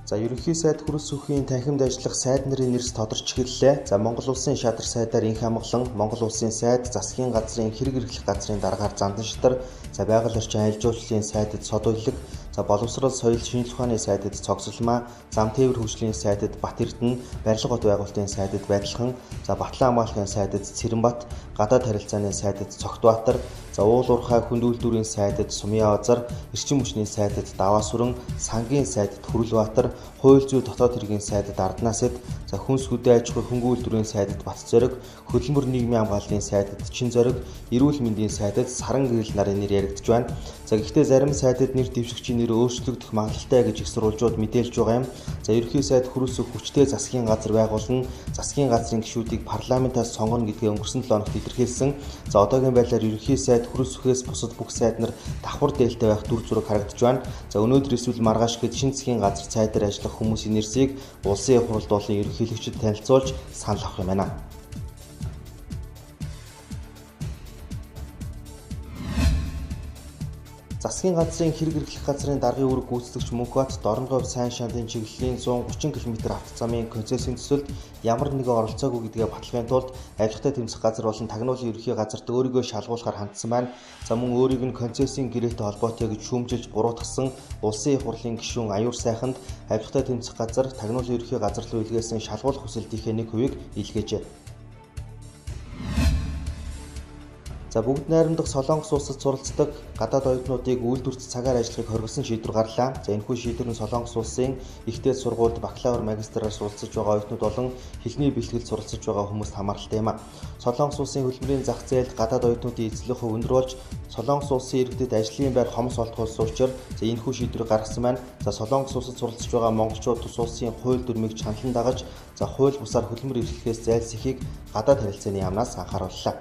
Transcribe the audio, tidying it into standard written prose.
За ерөнхий сайд Хүрэлсүхийн танхимд ажиллах сайд нарын нэрс тодорч эхэллээ. За Монгол улсын шадар сайдаар Инх амгалан, Монгол улсын сайд, засгийн газрын хэрэг эрхлэх газрын даргаар Зандан шатар, за байгаль орчин аялал жуулчлалын сайдад Сод уйлаг, за боловсрол соёл шинжлэх ухааны сайдад Цогцолмаа, зам тээвэр хөгжлийн сайдад Бат Эрдэнэ, барилга бот байгуулалтын сайдад Байдлахан, за Батлан хамгаалахын сайдад Цэрэнбат, гадаад харилцааны сайдад Цогтбаатар, за уул уурхай хүнд үйлдвэрийн сайдад Сумья Озар, эрчим хүчний сайдад Даваасүрэн, сангийн сайдад Хүрэлбаатар, хууль зүйн дотоод хэргийн сайдад Арднаас эд, за хүнс хөдөө аж ахуй хөнгөн үйлдвэрийн сайдад Батцорог, хөдөлмөр нийгмийн хамгааллын сайдад Чин зориг, эрүүл мэндийн сайдад Саран гэрэл нарын нэр яригдж байна. За гэхдээ зарим сайдад нэр дэвшигчийн нэр өөрчлөгдөх магадлалтай гэж их сурвалжууд мэдээлж байгаа юм. За ерөнхий сайд Хүрэлсүх хүчтэй засгийн газар байгуулна, засгийн газрын гишүүдийг парламентаас сонгоно гэдгээ өнгөрсөн 7 хоногт илэрхийлсэн. За одоогийн байдлаар ерөнхий сайд Хүрэлсүхээс бусад бүх сайд нар давхар дээлтэй байх дүр зураг харагдаж байна. За өнөөдөр эсвэл маргааш гээд шинэ засгийн газар сайдаар ажиллах хүмүүсийн нэрсийг улсын их хурал болон ерөнхийлөгчдөд танилцуулж санал авах юм байна. Засгийн газрын хэрэг эрхлэх газрын даргын үүрэг гүйцэтгэгч Мөнхбат Дорногов сайн шандын чиглэлийн 130 км автозамын концессийн төсөлд ямар нэгэн оролцоогүй гэдгээ батлахын тулд авилгатай тэмцэх газар болон тагнуулын ерөнхий газарт өөрийгөө шалгуулахар хандсан байна. За мөн өөрийг нь концессийн гэрээтэй холбоотой гэж шүүмжилж буруутгасан улсын их хурлын гишүүн Аюур сайханд авилгатай тэмцэх газар тагнуулын ерөнхий газар руу илгээсэн шалгуулах хүсэлтийнхээ 1%-ийг илгээжээ. За бүгд найрамдах Солонгос улсад суралцдаг гадаад оюутнуудыг үйлдвэрт цагаар ажиллахыг хоригдсон шийдвэр гарлаа. За энэхүү шийдвэр нь Солонгос улсын их дээд сургуульд бакалавр, магистраар суралцж байгаа оюутнууд болон хэлний бэлтгэлд суралцж байгаа хүмүүст хамааралтай юм а. Солонгос улсын хөдөлмөрийн зах зээлд гадаад оюутнуудын эзлэх хувь өндөр болж Солонгос улсын иргэдэд ажлын байр хомс олдохулсан учраас за энэхүү шийдвэрийг гаргасан байна. За Солонгос улсад суралцж байгаа монголчууд тус улсын хууль дүрмийг чаналан дагаж за хууль бусаар хөдөлмөр эрхлэхээс зайлсхийхийг гадаад харилцааны яамнаас анхаарууллаа.